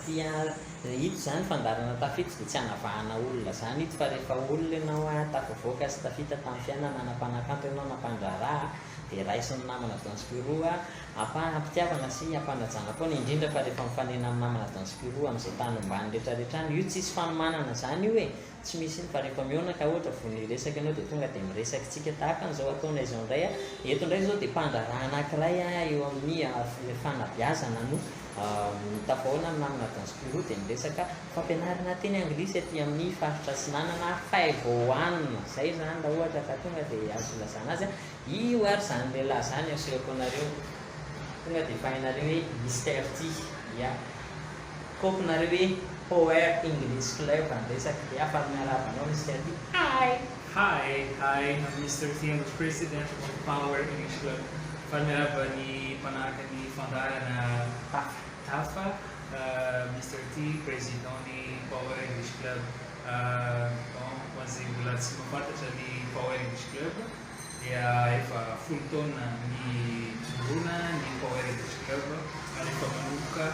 T a, ito izany fandaharana Tafa ito dia tsy hanavahana olona izany ito fa rehefa olona ianao a, tafavoaka sy tafita tamin'ny fiainana na mpanakanto ianao na mpandraharaha dia raisin'ny namana Dans Pirou a, ampaham-pitiavana sy ampanajana foana indrindra fa rehefa mifanena amin'ny namana Dans Pirou amin'izay tany ombany rehetrarehetra any, io tsisy fanomanana izany io e! Tsy misy iny fa rehefa mihaona ka ohatra vonona hiresaka ianao dia tonga dia miresaka tsika tahaka an'izao ataonay izao indray a, eto indray izao dia mpandraharaha anankiray eo amin'ny fanabeazana no mitafahoana amin'ny namana Danspiro dia miresaka fampianarana teny anglisy aty amin'ny faritra atsinanana five o one izay izany raha ohatra ka tonga dia azo ilazana azy a, io ary izany lehilahy izany asehoko anareo tonga dia efa hainareo hoe Mister T, ya. Kaopinareo hoe Power English Club ny resaka dia faly miarahaba anao Mister T. Hi! Hi! Hi! I'm Mister T, I'm the president of Power English Club. Faly miarahaba ny mpanaraka ny fandaharana Tafa. Tafa, Mister T, président ny Power English Club. Bon, ho an'izay mbola tsy mahafantatra ny Power English Club dia efa 10 taona nijoroana ny Power English Club ary efa manomboka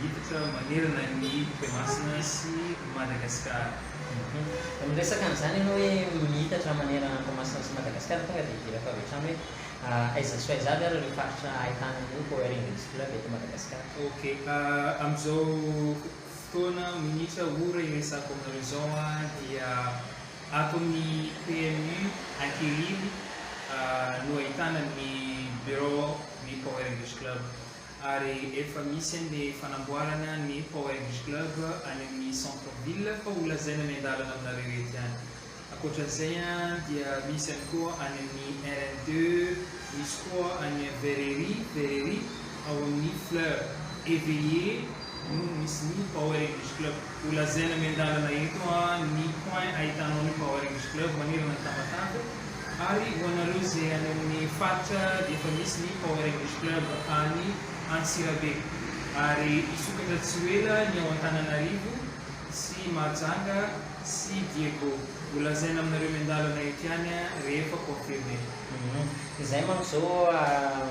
miditra manerana ny Toamasina sy Madagasikara. Miresaka an'izany ianao hoe miitatra manerana an'i Toamasina sy Madagasikara, tonga dia idirako avy hatrany hoe aiza sy aiza avy ary ireo faritra ahitana ny Power English Club eto Madagasikara? Ok, amin'izao fotoana, minitra, ora iresahako aminareo izao dia ato amin'ny PMU Ankirily no ahitana ny bureau ny Power English Club. Ary efa misy ny fanamboarana ny Power English Club any amin'ny centre ville fa ho lazaina miandalana aminareo eto ihany. Ankoatran'izay dia misy ihany koa any amin'ny RN deux, misy koa any Verrerie, Verrerie, ao amin'ny Fleur Eveillé no misy ny Power English Club. Ho lazaina miandalana eto ny point ahitanao ny Power English Club manerana an'i Tamatave. Ary ho anareo izay any amin'ny faritra dia efa misy ny Power English Club any Antsirabe. Ary hisokatra tsy ho ela ny ao Antananarivo sy Mahajanga sy Diego. Ho lazaina aminareo miandalana eto ihany rehefa confirmé. Izay manko izao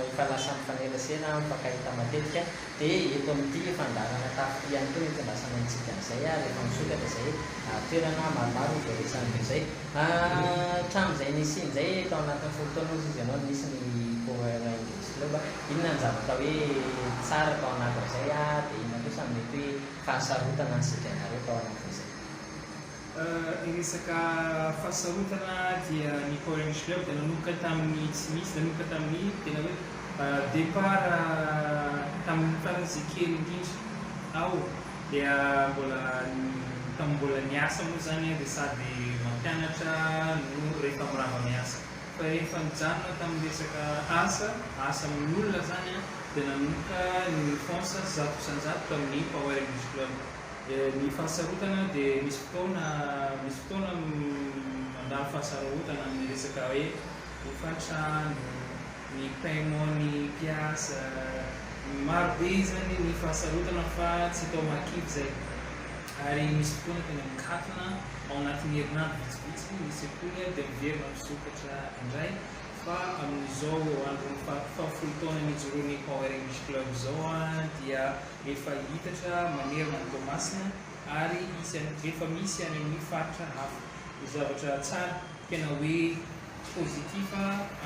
efa lasa mifanerasera, mifankahita matetika. Dia eto amin'ity fandaharana tafo ity ihany koa no itondrasana antsika an'izay ary efa misokatra izay toerana maromaro voaresan'ireo izay. Hatramin'izay nisiany izay tao anatin'ny 10 taona hozy izy ianao nisy ny Power English Club. Inona ny zavatra hoe tsara tao anatin'izay dia inona kosa no mety hoe fahasarotana nosedrainareo tao anatin'izay? Ny resaka fahasarotana dia ny Power English Club dia nanomboka tamin'ny tsy misy, nanomboka tamin'ny tena hoe départ tamin'ny faran'izay kely indrindra aho dia mbola tamin'ny mbola niasa moa izany dia sady mampianatra no rehefa mirava miasa fa rehefa nijanona tamin'ny resaka asa, asa amin'olona izany dia nanomboka nifonsa 100% tamin'ny Power English Club. Ny fahasarotana dia misy fotoana misy fotoana mandalo fahasarotana amin'ny resaka hoe hofan-trano, ny paiement ny mpiasa, maro be izany ny fahasarotana fa tsy atao mahakivy izay. Ary misy fotoana tena mikatona ao anatin'ny herinandro vitsivitsy ny sekoly dia miverina misokatra indray fa amin'izao andro fahafolo taona nijoroan'ny Power English Club izao dia efa hiitatra manerana an'i Toamasina ary hisy any efa misy any amin'ny faritra hafa. Ny zavatra tsara tena hoe positif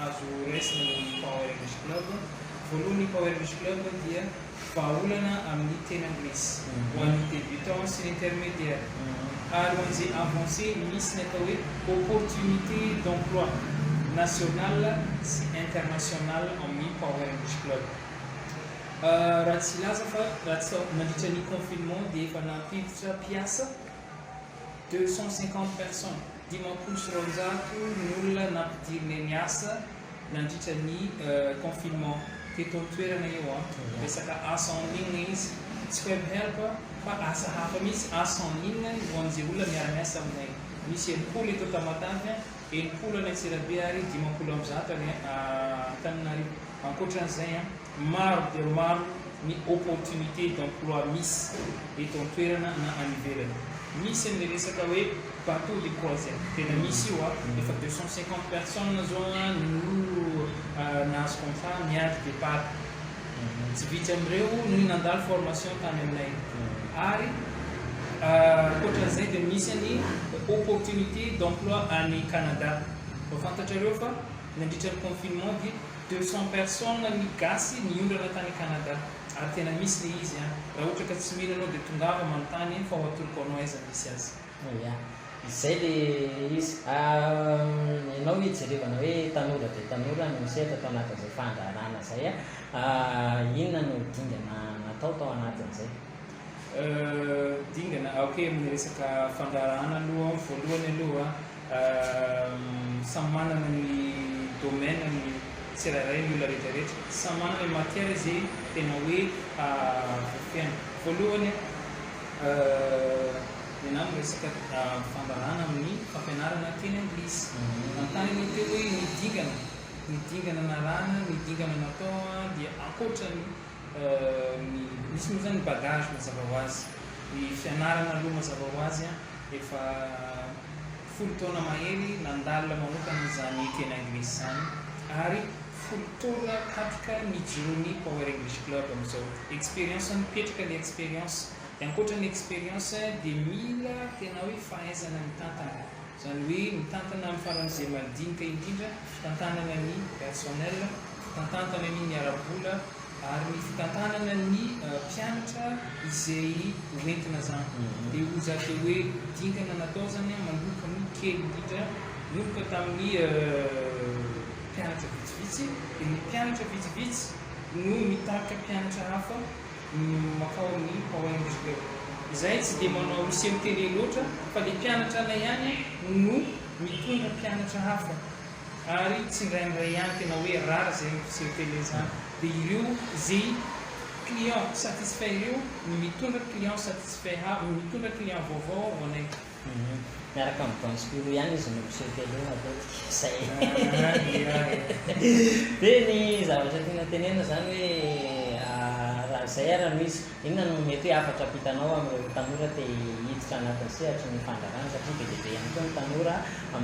azo raisina ny Power English Club, voalohany ny Power English Club dia vahaolana amin'ny teny anglisy ho an'ny débutant sy ny intermédiaire ary ho an'izay avancé misy ny atao hoe opportunité d'emploi national sy international amin'ny Power English Club. Raha tsy hilaza fa raha tsy nandritra ny confinement dia efa nampiditra mpiasa 250 personnes, 250 ny olona nampidirina niasa nandritra ny confinement teto an-toerana io an, resaka asa en ligne izy, tsy web help fa asa hafa mihitsy, asa en ligne ho an'izay olona miara-miasa aminay, misy 60 eto Tamatave, 60 any Antsirabe ary 150 any Antananarivo. Ankoatran'izay, maro dia maro ny opportunité d'emploi misy eto an-toerana na any ivelany. Misy an'ilay resaka hoe bateau de croisière, tena misy io an, efa 250 personnes zao no nahazo contrat miandry départ. Tsy vitsy amin'ireo no nandalo formation tany aminay. Ary ankoatran'izay dia misy ny opportunité d'emploi any Canada. Mba fantatrareo fa nandritra ny confinement dia 200 personnes ny gasy niondrana tany Canada. Ary tena misy le izy an. Raha ohatra ka tsy mino anao dia tongava manontany fa ho atoroko anao aiza misy azy. Ya, izay le izy. Ianao hijerevana hoe tanora dia tanora no misehatra tao anatin'izay fandraharahana izay. Inona no dingana natao tao anatin'izay? Dingana, ok, amin'ny resaka fandraharahana aloha, voalohany aloha samy manana ny domaine ny tsirairay ny olona rehetra rehetra, samy manana ny matière izay tena hoe voafehiny. Voalohany ny anah ny resaka fandraharahana amin'ny fampianarana teny anglisy. Nanontany ianao teo hoe ny dingana, ny dingana narahana, ny dingana natao dia ankoatra ny ny misy moa zany ny bagage mazava ho azy, ny fianarana aloha mazava ho azy efa 10 taona mahery nandalina manokana izany teny anglisy izany ary 10 taona katroka nijoroan'ny Power English Club amin'izao. Experience mipetraka ny experience, dia ankoatra ny experience dia mila tena hoe fahaizana mitantana, izany hoe mitantana amin'ny faran'izay madinika indrindra, fitantanana ny personnel, fitantanana ny ara-bola ary ny fitantanana ny mpianatra izay hoentina zany. Dia ho za teo hoe dingana natao zany an, manomboka amin'ny kely indrindra, nanomboka tamin'ny mpianatra vitsivitsy, dia ny mpianatra vitsivitsy no mitarika mpianatra hafa mankao amin'ny Power English Club. Izahay tsy dia manao miseho télé loatra fa le mpianatra anay ihany no mitondra mpianatra hafa. Ary tsindraindray ihany tena hoe rare zay miseho télé zany de ireo zay client satisfait ireo no mitondra client satisfait ha mitondra client vaovao ho anay. Miaraka amin'ny Don Spirou ihany izy no miseho télé matetika zay. Dia ny zavatra tiana tenenina zany hoe raha izay ara no izy, inona no mety hoe hafatra ampitanao amin'ireo tanora te hiditra anatin'ny sehatry ny fandrarana satria be dia be ihany koa ny tanora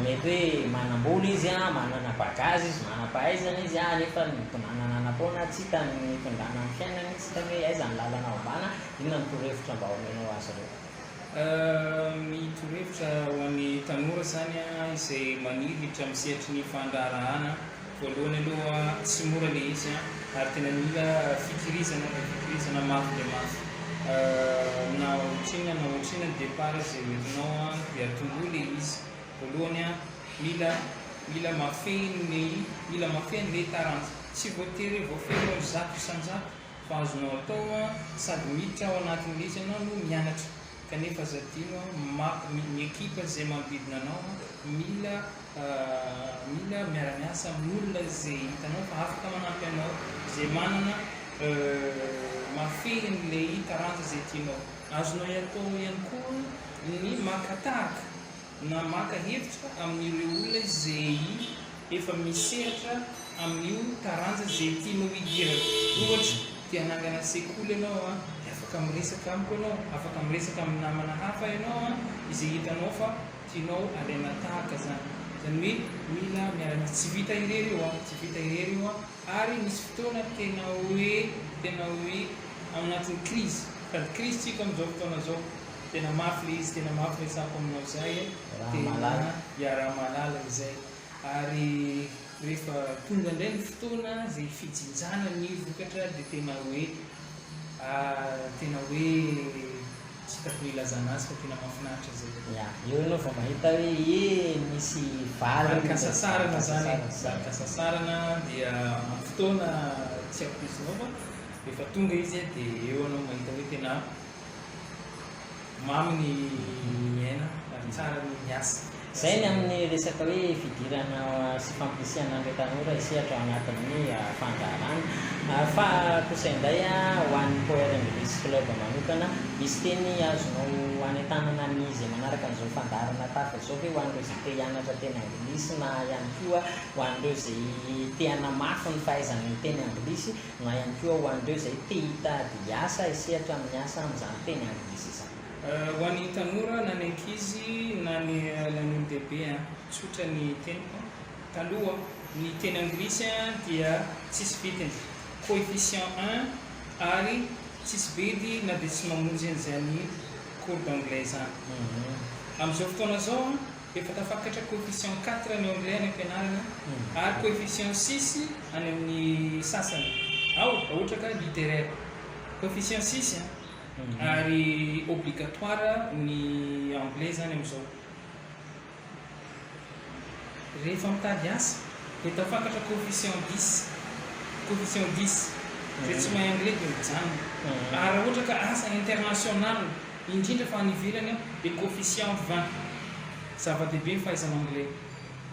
Mety hoe manam-bola izy, manana bagage izy, manam-pahaizana izy, nefa midonananana-poana, tsy hita ny hitondrana ny fiainany, tsy hitany hoe aiza ny lalana hombana, inona no torohevitra mba omenao azy ireo? Ny torohevitra ho an'ny tanora izany izay maniry hiditra amin'ny sehatry ny fandraharahana, voalohany aloha tsy mora ilay izy ary tena mila fikirizana dia fikirizana mafy dia mafy. Na ohatrinona na ohatrinona ny départ izay hoentinao dia atombohy ilay izy. Voalohany mila mila mahafehy ny mila mahafehy an'ilay taranja. Tsy voatery hoe voafehinao 100% fa azonao atao sady miditra ao anatin'ilay izy ianao no mianatra. Kanefa aza adino ny ekipa izay manodidina anao mila mila miara-miasa amin'olona izay hitanao fa afaka manampy anao, izay manana mahafehy an'ilay taranja izay tianao. Azonao atao ihany koa ny maka tahaka na maka hevitra amin'ireo olona izay efa misehatra amin'io taranja izay tianao hidirana. Ohatra, te hanangana sekoly ianao dia afaka miresaka amiko ianao, afaka miresaka amin'ny namana hafa ianao izay hitanao fa tianao alaina tahaka izany. Izany hoe mila miara-miasa. Tsy vita irery io an, tsy vita irery io an, ary misy fotoana tena hoe tena hoe ao anatin'ny crise, sady crise tsika amin'izao fotoana izao, tena mafy le izy, tena mafy resako aminao izay e, tena iaraha-mahalala izay. Ary rehefa tonga indray ny fotoana izay fijinjana ny vokatra dia tena hoe tena hoe tsy hitako ny ilazana azy fa tena mahafinaritra izay. Ya, eo ianao vao mahita hoe eh misy valiny. Valin-kasasarana izany e, valin-kasasarana dia amin'ny fotoana tsy ampoizinao fa rehefa tonga izy dia eo ianao mahita hoe tena mamy ny miaina ary tsara ny miasa. Izay ny amin'ny resaka hoe fidirana sy fampirisihana an'ireo tanora hisehatra ao anatin'ny fandraharahana. Fa kosa indray ho an'ny Power English Club manokana, misy teny azonao anentanana ny izay manaraka an'izao fandaharana tafa izao ve ho an'ireo izay te hianatra teny anglisy na ihany koa ho an'ireo izay te hanamafy ny fahaizany miteny anglisy na ihany koa ho an'ireo izay te hitady asa hisehatra amin'ny asa amin'izany teny anglisy izany? Ho an'ny tanora na ny ankizy na ny na ny olon-dehibe an, tsotra ny teniko, taloha ny teny anglisy dia tsisy vidiny. coefficient un ary tsisy bedy na dia tsy mamonjy an'izany cours d'anglais izany. Amin'izao fotoana izao efa tafakatra coefficient quatre ny anglais any am-pianarana ary coefficient six any amin'ny sasany ao raha ohatra ka littéraire. Coefficient six ary obligatoire ny anglais izany amin'izao. Rehefa mitady asa dia tafakatra coefficient dix, coefficient dix, izay tsy mahay anglais dia mijanona. Ary raha ohatra ka asa international, indrindra fa any ivelany dia coefficient 20. Zava-dehibe ny fahaizana anglais.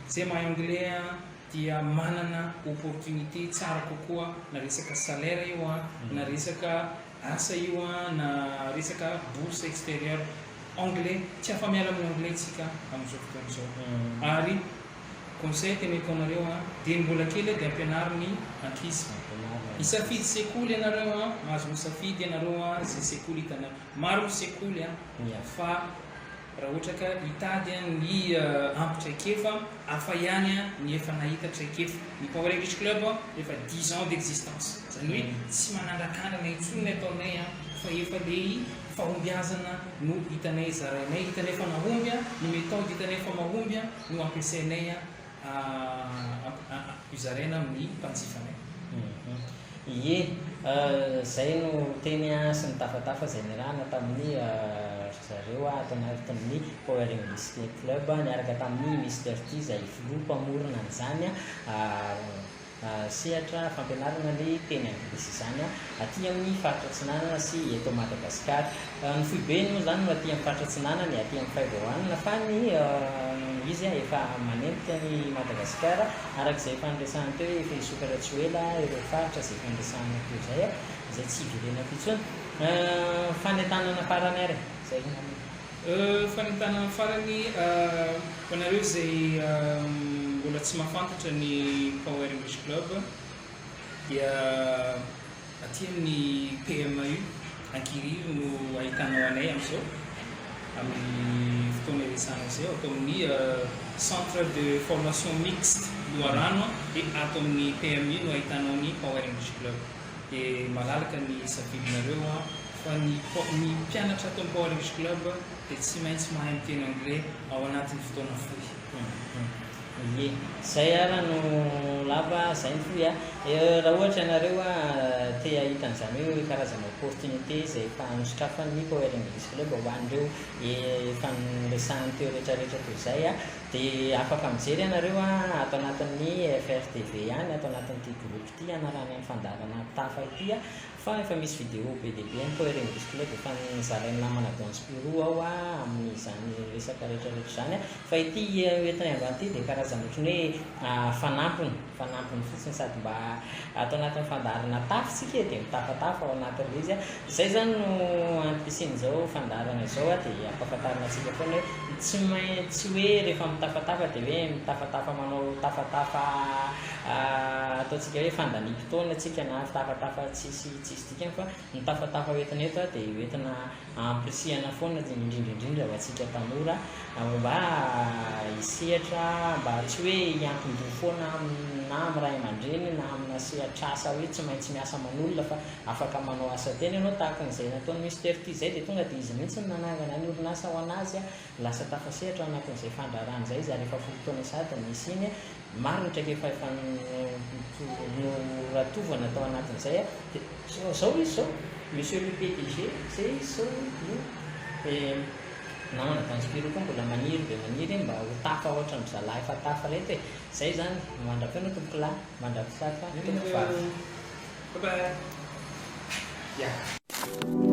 Izay mahay anglais dia manana opportunité tsara kokoa na resaka salaire io na resaka asa io na resaka bourse extérieure. Anglais, tsy afa-miala amin'ny anglais tsika amin'izao fotoana izao. Ary conseil teneniko anareo an, dieny mbola kely dia ampianaro ny ankizy. Hisafidy sekoly ianareo an, mahazo misafidy ianareo an, izay sekoly hitanareo. Maro ny sekoly an, fa raha ohatra ka hitady ny ampy traikefa, hafa ihany ny efa nahita traikefa. Ny Power English Club efa dix ans d'existence, izany hoe tsy manandrakandrana intsony ny ataonay an, fa efa le Fahombiazana no hitanay zarainay, hitanay fa nahomby, ny méthode hitanay fa mahomby no ampiasainay hozaraina amin'ny mpanjifanay. Ie, zay no teny sy ny tafatafa izay niarahana tamin'ny ry zareo ato anatin'ny Power English Club niaraka tamin'ny Mister T izay filoha mpamorona an'izany. Sehatra fampianarana ny teny anglisy izany aty amin'ny faritra Atsinanana sy eto Madagasikara. Ny foibeny moa izany no aty amin'ny faritra Atsinanana e, aty amin'ny Faivoanina fa ny izy efa manenika ny Madagasikara araka izay efa niresahana teo hoe efa hisokatra tsy ho ela ireo faritra izay efa niresahana teo izay, izay tsy hiverenako intsony. Fanentanana farany ary e, izay angamba. Fanentanana farany ho anareo izay mbola tsy mahafantatra ny Power English Club dia aty amin'ny PMU Ankirihiry no ahitanao anay amin'izao amin'ny fotoana iresahana izay ato amin'ny Centre de formation mixte Loharano dia ato amin'ny PMU no ahitanao ny Power English Club dia malalaka ny safidinareo Fa ny ny mpianatra ato amin'ny Power English Club dia tsy maintsy mahay miteny anglais ao anatin'ny fotoana fohy. Ie, zay ara no lava, zay ny fohy a. Raha ohatra ianareo te hahita an'izany hoe karazana opportunité izay efa nosokafan'ny Power English Club ho an'ireo efa noresahiny teo rehetrarehetra toy izay a, dia afaka mijery ianareo ato anatin'ny FRTV ihany, ato anatin'ity groupe ity anarahana ny fandaharana tafa ity a. Fa efa misy vidéo be dia be any Power English Club efa nozarain'ny namana Don Spirou ao amin'izany resaka rehetra rehetra izany fa ity hoentinay androany ity dia karazana ohatran'ny hoe fanampiny, fanampiny fotsiny sady mba ato anatin'ny fandaharana tafo tsika e dia mitafatafa ao anatin'ilay izy. Izay izany no antom-pisian'izao fandaharana izao dia ampahafantarina antsika foana hoe tsy maintsy hoe rehefa mitafatafa dia hoe mitafatafa manao tafatafa Ataontsika hoe fandaniam-potoana tsika na tafatafa tsisy tsisy dikany fa ny tafatafa hoentina eto dia hoentina ampirisihana foana indrindra indrindra ho antsika tanora mba hisehatra mba tsy hoe hiankin-doha foana na amin'ny ray aman-dreny na amina sehatr'asa hoe tsy maintsy miasa aman'olona fa afaka manao asa tena ianao tahaka an'izay nataon'i Mister T izay dia tonga dia izy mihitsy no nanangana ny orinasa ho an'azy lasa tafasehatra ao anatin'izay fandraharahana izay izy ary efa folo taona sahady no nisiany. Maro ny traikefa efa noratovana tao anatin'izay a, dia zao izy zao, monsieur le PDG, zay izy zao io, dia namana Danspiro koa mbola maniry dia maniry mba ho tafa ohatran-dry zalahy efa tafa ireto e, zay izany, mandra-pihaona tompokolahy, mandra-pitafa tompokovavy. Bye bye. Yeah.